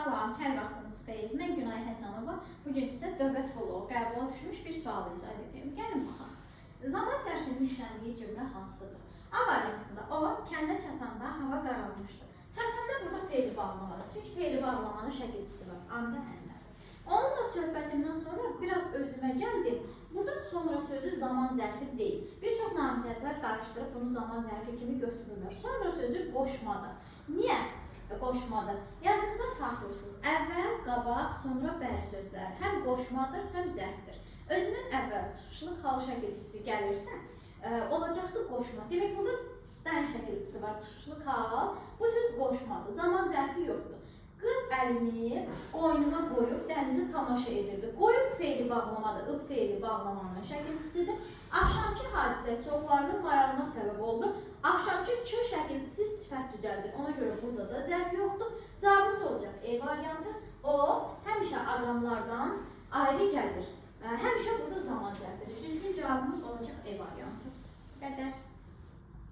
Salam, hər vaxtınız xeyir. Mən Günay Həsənova. Bu gün sizə dövlət qulluğu qəbula düşmüş bir sualı izah edəcəyim. Gəlin baxaq. Zaman zərfinin işləndiyi cümlə hansıdır? A variantında o kəndə çatanda hava qaralmışdı. Çatanda burada feili bağlamadır. Çünki feili bağlamanın şəkilçisi var. Anda, əndə. Onunla söhbətimdən sonra biraz özümə gəldim. Burada sonra sözü zaman zərfi deyil. Bir çox namizədlər qarışdırıb bunu zaman zərfi kimi götürürlər. Sonra sözü qoşmadır. Niyə qoşmadır? Yadınızda saxlayırsınız. Əvvəl, qabaq, sonra bəri sözləri həm qoşmadır, həm zərfdir. Özündən əvvəl çıxışlı hal şəkilçisi gəlirsə, olacaqdır qoşma. Demək burada dən şəkilçisi var, çıxışlı hal. Bu söz qoşmadır. Zaman zərfi yoxdur. Qız əlini qoynuna qoyub dənizi tamaşa edirdi. Qoyub feili bağlamadır, ıb feili bağlamanın şəkilçisidir. Axşamkı hadisə çoxlarının marağına səbəb oldu. Axşamkı ç şəkilçisi sifət düzəldir. Ona görə burada da zərf yoxdur. Cavabımız olacaq E variantı. O həmişə adamlardan ayrı gəzir. Həmişə burada zaman zərfidir. Düzgün cavabımız olacaq E variantı. Qədər.